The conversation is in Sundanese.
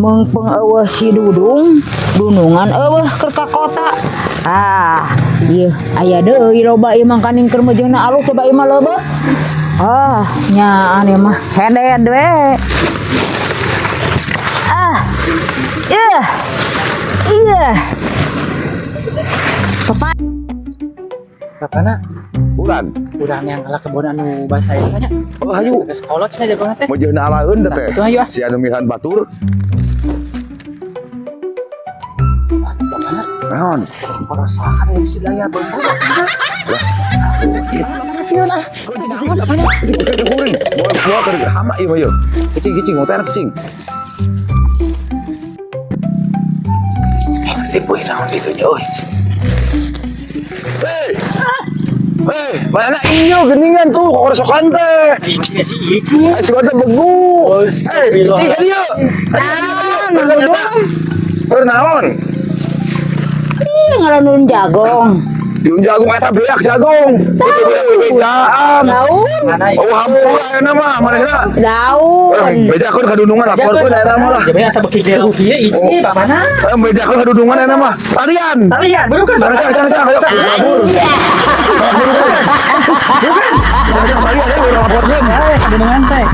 Meungpeung euweuh si Dudung, dunungan euweuh keur ka kota. Ah, ieu aya deui loba ieu mangkaning keur meujeuhna alus, coba ieu mah leubeut. Ah, nyaan ieu mah hedet we. Ah. Iya. Iya. Papa. Bapana. Bulan. Urang yang kalah kebun anu bahasa ieu nya. Oh, hayu. Geus kolot cenah jagongan teh. Meujeuhna alaeun teh. Itu hayu ah. Si anu milihan batur. Bapana, Naon? korosakan yang bisa daya beunghar. Sieun ah. Bapana. Itu kuring. Moal moal keur hama ieu mah ieu. Cicing cicing ngoteran cicing. Ribuh naon kitu nya euy. Hei. Hei, mana inyo geningan tuh korosokan teh. Ih, si Ici. Eh, si kota begu. Eh, cicing ka dieu. Naon? Keur naon? Ih, ngalanun jagong. Diun jagung eta beak jagung. Itu beak bejaan. Daun. Mana ieu? Oh, hampura ayeuna mah manehna. Daun. Bejakeun ka dunungan, laporkeun ayeuna mah lah. Jadi asa beuki gelo kieu Ici, bapana. Eh, bejakeun ka dunungan ayeuna mah. Tarian. Tarian, bukan. Sana sana sana, ayo. Kabur. Bukan. Sana sana, tarian ayo urang laporkeun. Eh, kadunungan teh.